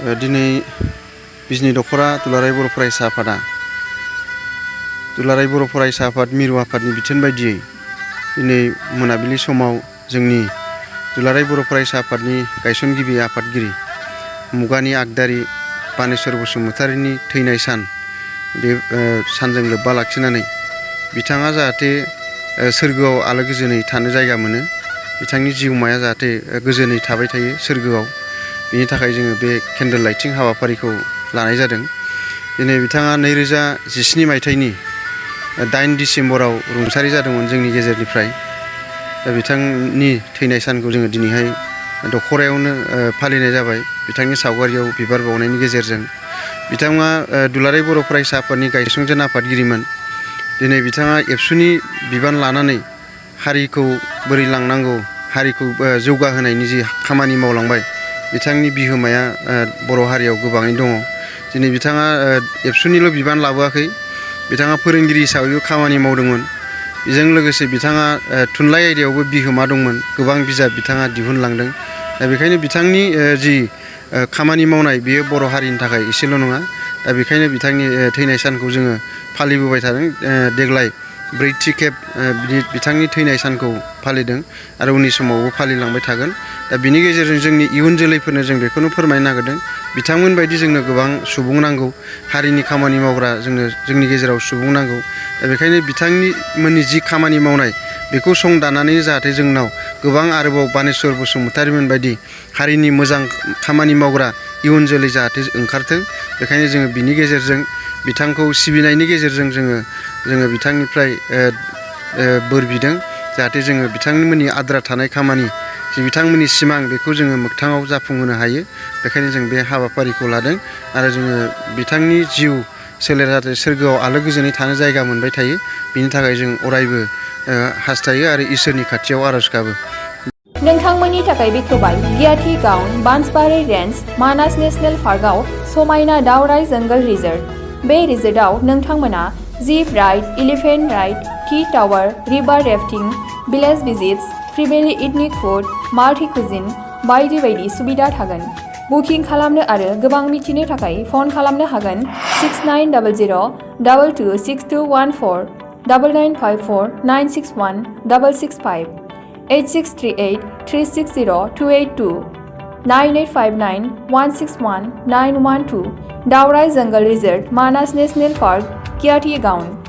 दिनै बिजनि दख'रा दुलाराय बर' फरायसा आफादा दुलाराय बर' फरायसा आफाद मिरु आफादनि बिथोन बायदियै दिनै मोनाबिलि समाव जोंनि दुलाराय बर' फरायसा आफादनि गायसनगिरि आफादगिरि मुगानि आगदारि बानेश्वर बसुमतारिनि थैनाय सान बे सानजों लोब्बा लाखिनानै बिथाङा जाहाथे सोरगोआव आलो गोजोनै थानो जायगा मोनो, बिथांनि जिउमाया जाहाथे गोजोनै थाबाय थायो सोरगोआव, बिनि थाखाय जोङो बे केन्डेल लाइटिं हाबाफारिखौ लानाय जादों। दिनै बिथाङा 2017 मायथाइनि 8 डिसेम्बराव रुंसारि जादोंमोन जोंनि गेजेरनिफ्राय। दा बिथांनि थैनाय सानखौ जोङो दिनैहाय दख'रायावनो फालिनाय जाबाय। बिथांनि सावगारियाव बिबार बावनायनि गेजेरजों बिथाङा दुलाराय बर' फरायसा आफादनि गायसनजेन आफादगिरिमोन। दिनै बिथाङा एबसुनि बिबान लानानै हारिखौ बोरै लांनांगौ, हारिखौ जौगाहोनायनि जि खामानि मावलांबाय, बिथांनि बिहोमाया बर' हारियाव गोबाङैनो दङ। दिनै बिथाङा एबसुनिल' बिबान लाबोआखै, बिथाङा फोरोंगिरि हिसाबैबो खामानि मावदोंमोन। बेजों लोगोसे बिथाङा थुनलाइ आयदायावबो बिहोमा दंमोन, गोबां बिजाब बिथाङा दिहुनलांदों। दा बेखायनो बिथांनि जि खामानि मावनाय बेयो बर' हारिनि थाखाय एसेल' नङा। दा बेखायनो बिथांनि थैनाय सानखौ जोङो फालिबोबाय थादों। देग्लाय 4थि खेब बिथांनि थैनाय सानखौ फालिदों आरो उननि समावबो फालिलांबाय थागोन। दा बिनि गेजेरजों जोंनि इयुन जोलैफोरनो जों बेखौनो फोरमायनो नागिरदों, बिथांमोन बायदि जोंनो गोबां सुबुं नांगौ, हारिनि खामानि मावग्रा जोंनि गेजेराव सुबुं नांगौ। दा बेखायनो बिथांमोननि जि खामानि मावनाय बेखौ सं दानानै जाहाथे जोंनाव गोबां आरोबाव बानेश्वर बसुमतारिमोन बायदि हारिनि मोजां खामानि मावग्रा इयुन जोलै जाहाथे ओंखारथों। बेखायनो जोङो बिनि गेजेरजों बिथांखौ सिबिनायनि गेजेरजों जोङो बिथांनिफ्राय बोर बिदों, जाहाथे जोङो बिथांमोननि आद्रा थानाय खामानि, जि बिथांमोननि सिमां, बेखौ जोङो मोगथाङाव जाफुंहोनो हायो। बेखायनो जों बे हाबाफारिखौ लादों आरो जोङो बिथांनि जिउ सोलेर जाहाथे सोरगोआव आलो गोजोनै थानो जायगा मोनबाय थायो, बिनि थाखाय जों अरायबो हास्थायो आरो इसोरनि खाथियाव आर'ज गाबो। नोंथांमोननि थाखाय बेखेवबाय गियाथि गाउन बांसबारि रेन्ज मानास नेशनेल पार्कआव समायना दावराइ जंगल रिजर्ट। बे रिजर्टआव नोंथांमोना jeep ride, elephant ride, tea tower, river rafting, village visits, family ethnic food, multi cuisine बायदि बायदि सुबिदा थागोन। बुकिं खालामनो आरो गोबां मिथिनो थाखाय फन खालामनो हागोन 6900226214, 9954961665, 8638360282, 9859161912। दावराइ जंगल रिजर्ट मानास नेशनेल पार्क, गियाथि गाउन।